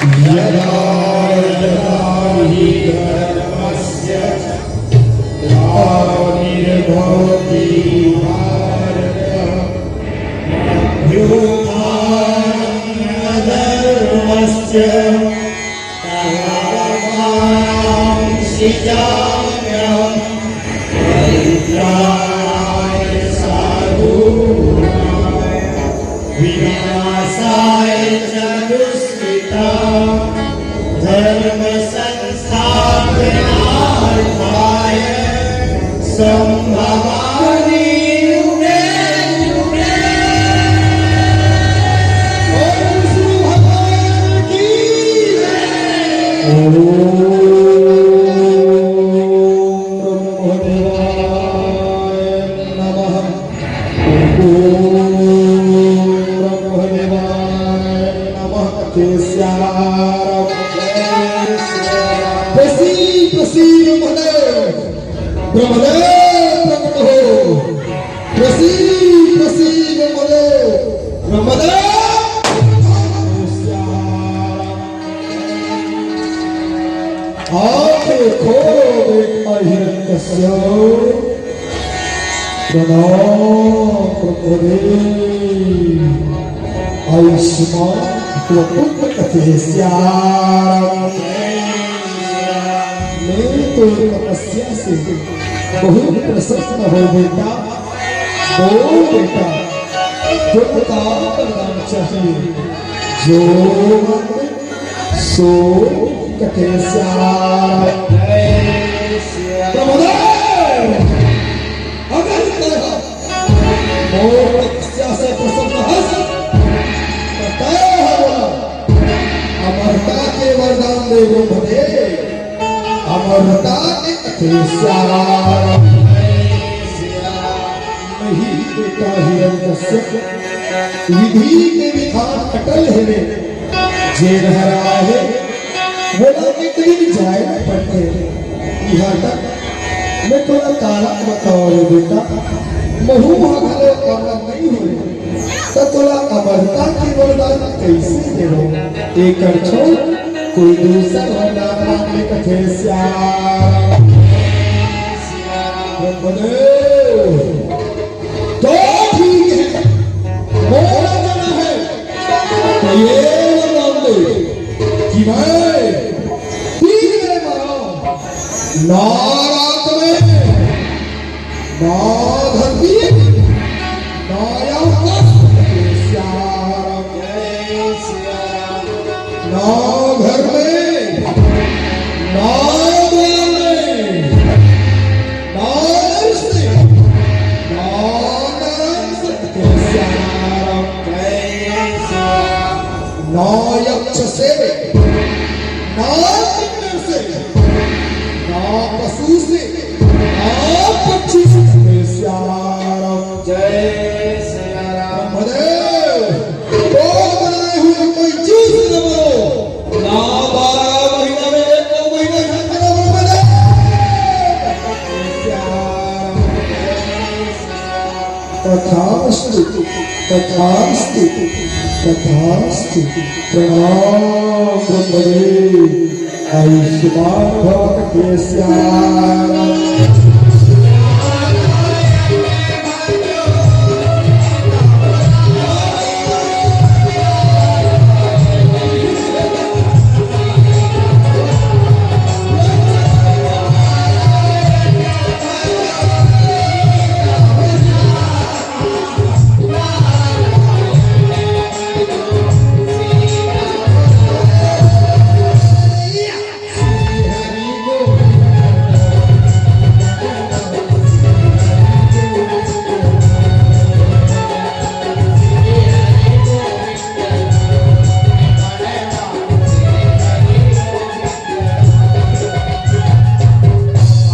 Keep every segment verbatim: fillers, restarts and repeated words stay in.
यदा यदा हि धर्मस्य ग्लानिर्भवति भारत, अभ्युत्थानम् अधर्मस्य तदात्मानं सृजाम्यहम्। परित्राणाय साधूनां विनाशाय च दुष्कृताम्। धर्मसंस्थापनार्थाय सम्भवामि युगे युगे। ओम विष्णु भगवान की जय। ओम ब्रह्मदेवाय नमः। ओम ब्रह्मदेवाय नमः। जय सिया राम। प्रसीद, प्रसीद ब्रह्मदेव। ब्रह्मदेव प्रकट हो। प्रसीद, प्रसीद ब्रह्मदेव। ब्रह्मदेव प्रकट हो। जय सिया राम। आंखें खोलो बेटा हिरण्यकश्यप। प्रणाम प्रभुदेव। आयुष्मान भव पुत्र कथे श्याम। मैं तो तपस्या से बहुत प्रसन्न हो बेटा। बोल बेटा, जो काम करना चाहिए, जो सो कथे श्याम। प्रभुदेव, अगर तें मोर तपस्या से प्रसन्न हस, त तें मोला अमरता के वरदान दे ब्रह्मदेव। अमरता के कथे श्याम। नहीं बेटा हिरण्यकश्यप, विधि के विधान अटल हवे। जेन हर आए हे, वोला एक दिन जाए ल पड़थे। इहाँ तक मैं तोला काला बताओ रे बेटा, महू ह घलो अमर नइ हों, त तोला अमरता के वरदान कइसे देवों? एकर छोड़ कोई दूसर वरदान मांग ले कथे श्याम। ब्रह्मदेव, तो ठीक है, मोला जाना है, तो ये वरदान दे कि मैं तीन में मरा, ना रात में, ना धरती, ना आकाश। श्याम। ना घर में, ना द्वार में, ना नर से, ना नारायण से। श्याम। ना यक्ष से, ना किन्नर से, ना पशु से, ना पक्षी से। श्याम। जय सिया राम। ब्रह्मदेव, कोई बनाए हुए कोई चीज न मरो, ना बारह महीना में एक दो महीना झंडा ब्रह्मदेव। श्याम। तथास्तु, तथास्तु, तथास्तु। प्रणाम ब्रह्मदेव। आयुष्मान भव कथे श्याम।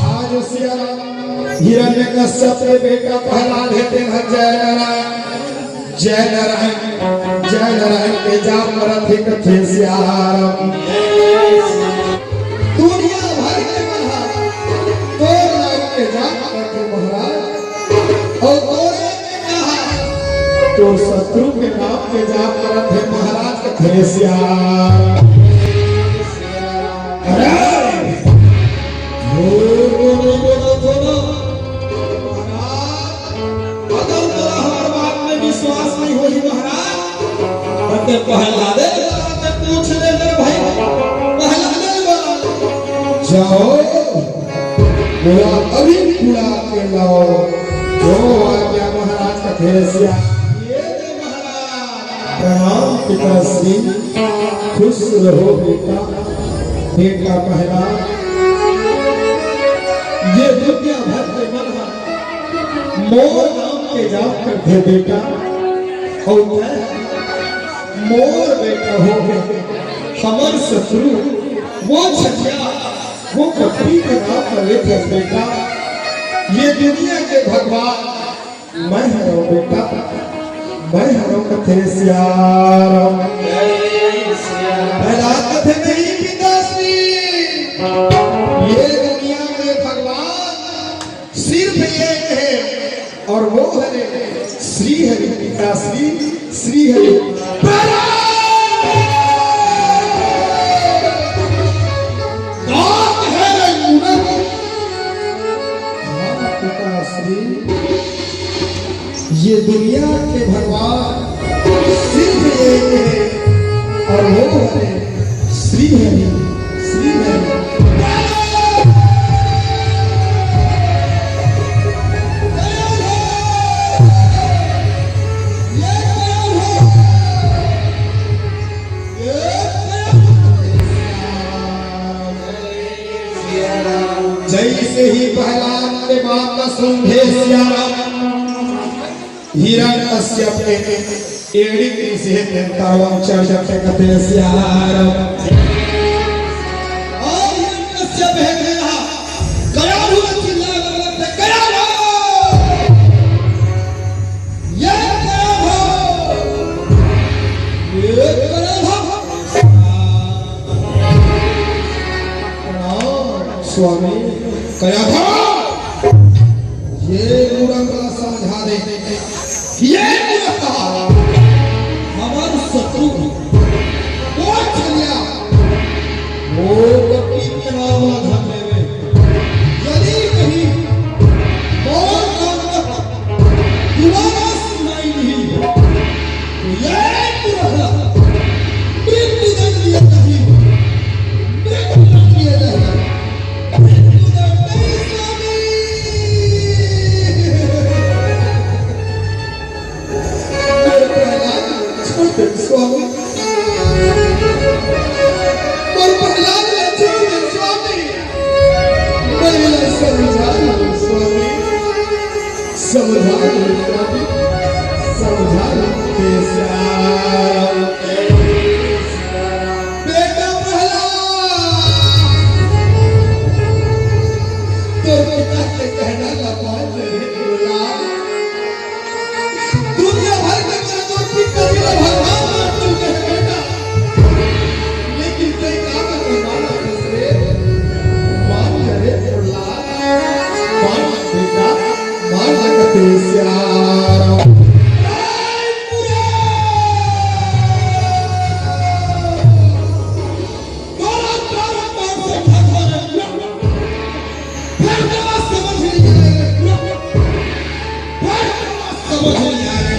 आज सिया राम हिरण्यकश्यप के बेटा प्रहलाद हे, तेन ह जय नारायण, जय नारायण, जय नारायण के जाप करत हे कथे सिया राम। दुनिया भर के मन ह तोर नाम के जाप करत हे महाराज, अउ तोरे के कहा, तोर शत्रु के नाम के जाप करत हे महाराज कथे सिया राम। अरे! झूठ तो नहीं बोला, बोला। महाराज, अगर तोला हमार बात में विश्वास नहीं होही महाराज, त ते पहला दे, ते पूछ ले मेरे भाई, पहला दे बोला। जाओ, बोला अभी बुला के लाओ। जो आज्ञा महाराज का भेसिया। ये दे महाराज। प्रणाम पिताश्री, खुश रहो बेटा। बेटा पहला, ये दुनिया भर के मन ह मोर नाम के जाप करथे बेटा, अउ मैं मोर बेटा हो के हमर शत्रु वो छलिया, वो कपटी के नाम पर लेथे बेटा। ये दुनिया के भगवान मैं हरव बेटा, मैं हरव कथे सियाराम। प्रहलाद कथे नहीं पिताश्री, ये दुनिया में भगवान सिर्फ एक है और वो है श्री हरि पिताश्री, श्री हरि। प्रहलाद! बात है मूर्ख। हाँ, पिताश्री, ये दुनिया के भगवान सिर्फ एक है और वो है श्री हरि, श्री हरि। जैसे ही प्रहलाद के बात ला सुनथे सियाराम, हिरण्यकश्यप के एड़ी के से तेन तावा चढ़ जाथे कथे सियाराम। और हिरण्यकश्यप हे गया, कया हुआ चिल्ला लगा थे, कया हो? ये कया हो? ये कया हो? प्रणाम स्वामी। कया था? ये मूरख ला समझा दे। ये मूरख हमर शत्रु। वो छलिया। वो गति के नाम ला धन देवे। यदि कहीं मोर कान तक दोबारा सुनाई नहीं, ये पूरा मृत्युदंड दिया नहीं, मृत्युदंड दिया नहीं, मृत्युदंड नहीं स्वामी। मोर प्रहलाद छोड़ दे स्वामी, मोर प्रहलाद छोड़ दे स्वामी, मैं समझा लो स्वामी। समझा लो स्वामी, समझा लो सियाराम। बेटा प्रहलाद, तोर पिता के कहना ला मान ले रे प्रहलाद। दुनिया भर के मेरे तोर पिता जी ला भगवान मान चुके हैं बेटा, लेकिन तैं का कहना ला रे? मान ले रे प्रहलाद। मान बेटा, मान कथे सियाराम। समझ नहीं आ रहे।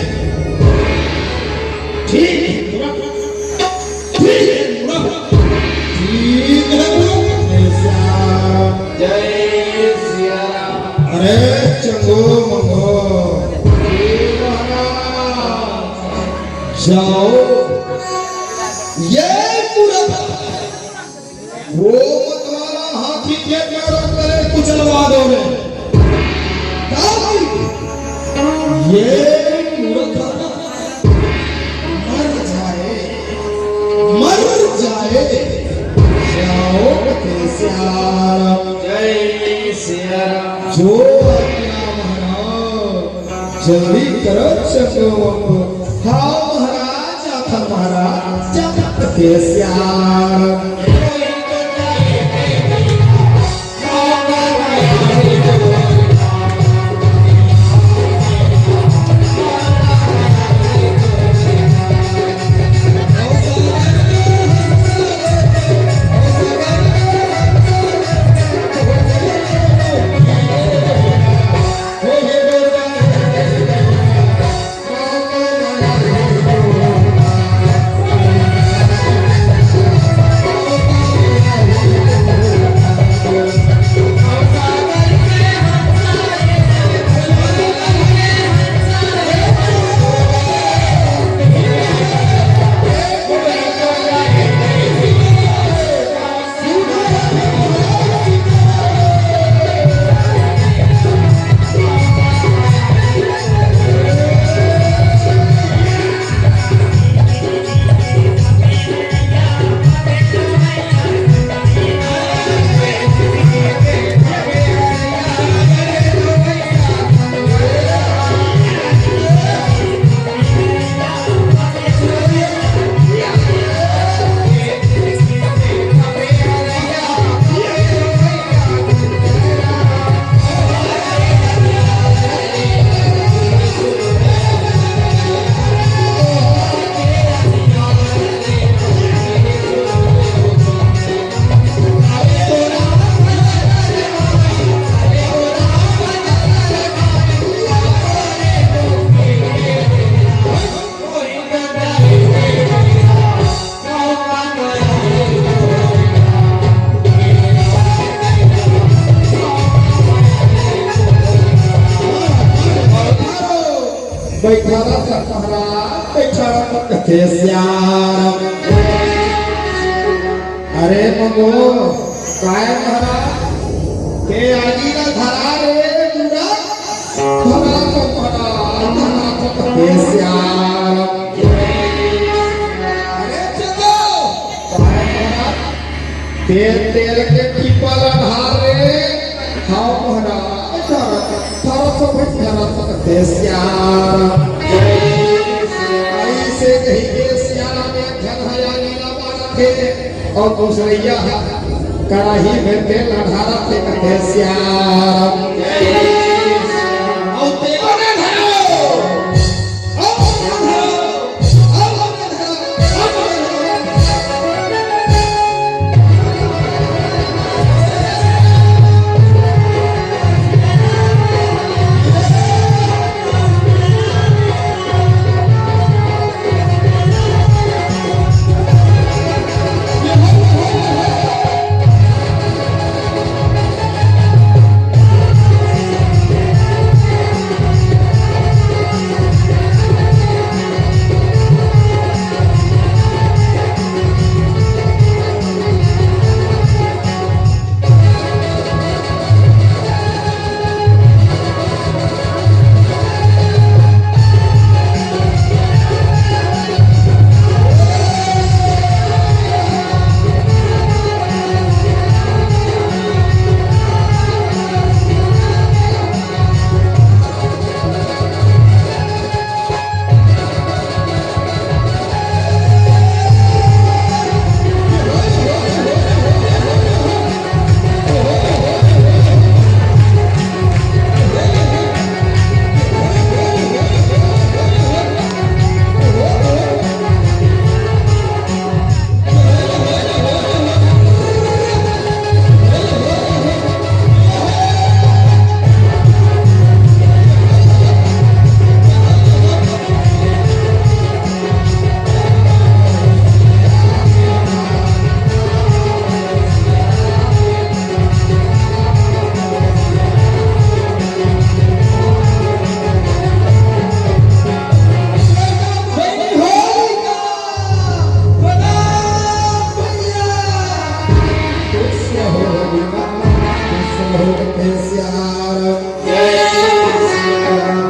ठीक है, पूरा। ठीक है, पूरा। ठीक है, पूरा। जय सिया राम। अरे चंगो मंगो। जाओ। ये पूरा वो मतवाला हाथी के पैरों तले कुचलवा दो रे। ताकि ये मूर्ख मर जाए, मर जाए। जाओ के सियाराम। जय सिया राम। जो आज्ञा महाराज। जल्दी करो चंद्रवंप। हाँ महाराज, आथा महाराज, जगत के सियार। श्याम। अरे मंगो, काय महाराज? के आगी ला धरा रे, दूरा? धरा तो महाराज, धरा तो। श्याम। अरे चलो। काय महाराज? तेल, तेल के टीपा ला ढार रे। हाँ महाराज, ढारा, ढारा सब भाई, ढारा सब। श्याम। ऐसे कही के सियाला में झन हया नीला मारा थे और दूसरैया कढ़ाई में तेल ला ढारा थे। श्याम। और तेल ने धरो।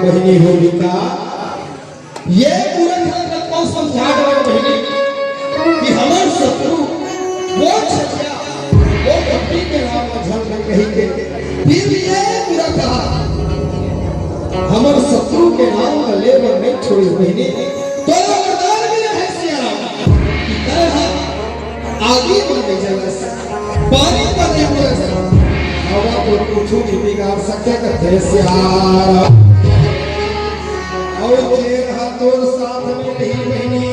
बहिनी होलिका, ये मूरख ल कतको समझा डरे बहिनी कि हमर शत्रु वो छलिया, वो कपटी के नाम म झन कही के, फिर ये मूरख ह हमर शत्रु के नाम ल ले बर नहीं छोड़िस बहिनी। तोला वरदान मिले हे सियाराम कि तैं ह आगी म नहीं जलस, पानी म नहीं उतरस, हवा तो कुछु नहीं बिगाड़ सके कथे सियाराम। अउ जेन ह तोर साथ में रही बहिनी,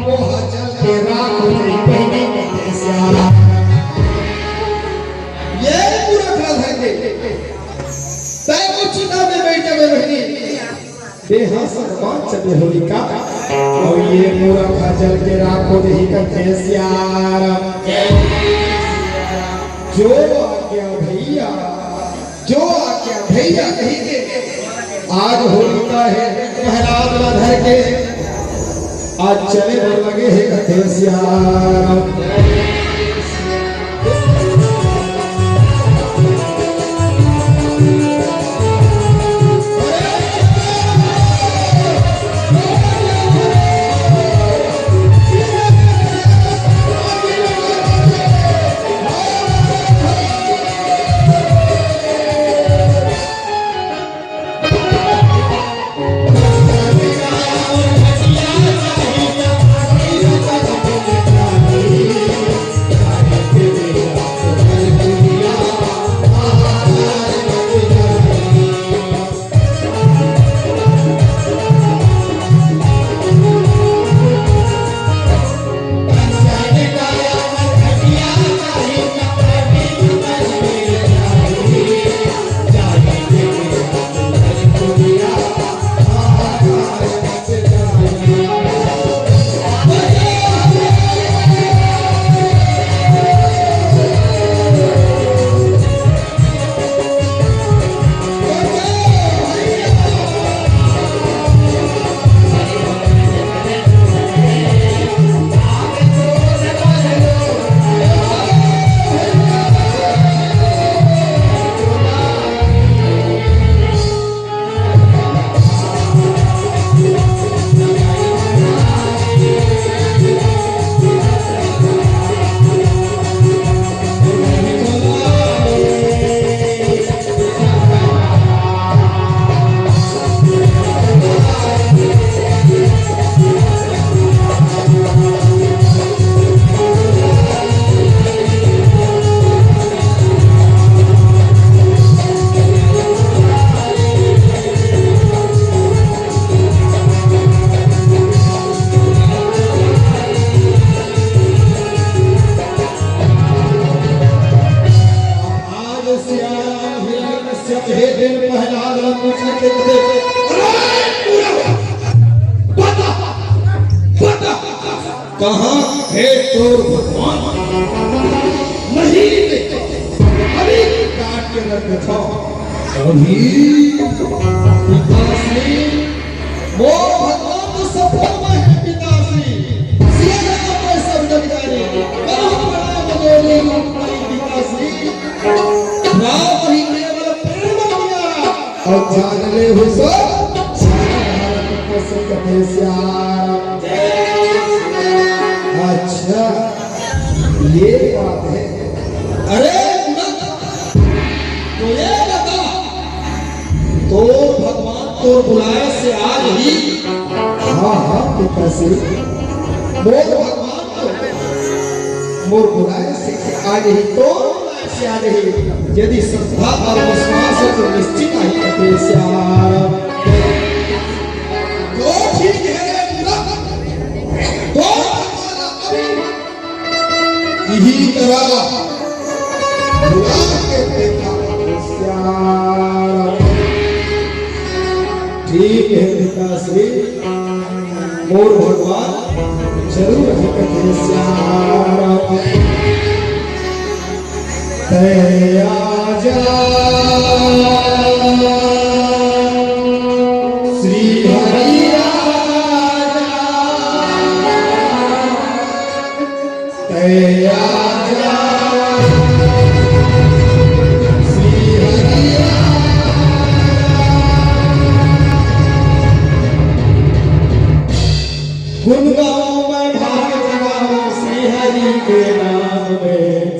वो ह जल के राख हो जाही बहिनी कथे सियाराम। ये पूरा खड़ा है के, तैं वो चिता में बैठ जाबे बहिनी। बेहा सनमान चले होलिका, अउ ये पूरा खा जल के राख हो जाही कथे सियाराम। जो आज्ञा भैया, जो आज्ञा भैया कही के आज होलिका हे प्रहलाद ला धर के आज चले बर लगे हे कथे सियाराम। कहाँ हे तोर भगवान? नहीं देखा, अभी काट के रख देता। अभी पिताश्री, मोर भगवान तो सपना में हे पिताश्री। सिया का कोई सब जग जाने, कहाँ पड़ा बदोली रूप नहीं पिताश्री। राम ही केवल प्रेम किया। अब जान ले हो सब, सारा भारत को सुख दे श्याम। अच्छा, ये बात है। अरे मूर्ख, तो ये बता, तोर भगवान तोर बुलाए से आज ही? हाँ, हाँ, पिताश्री, मोर भगवान तो मोर बुलाए से आज ही, तोर बुलाए से आज ही। यदि श्रद्धा और विश्वास हो तो निश्चित आई कथे श्याम। तो ठीक है रे मूर्ख, तो भगवान अभी इही तरह बुला के देखा श्याम। ठीक है पिताश्री, मोर भगवान जरूर ही कथे श्याम। तै आजा श्री हरि आजा, तै आजा श्री हरि आजा। गुन गाऊं मैं भाग जगाऊं श्री हरि के नाम में।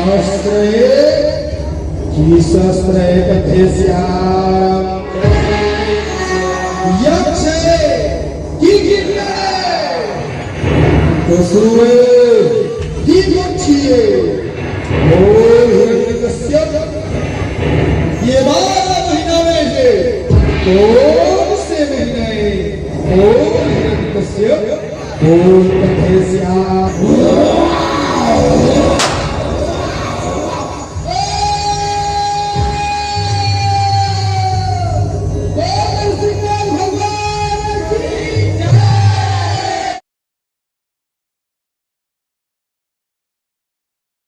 अस्त्र, किस अस्त्र कथे श्याम? यक्ष हे कि किन्नर हे? असुर हे कि पक्षी हे? बोल हिरण्यकश्यप, ये बारह महीना में से कौन से महीना हे? बोल हिरण्यकश्यप, बोल कथे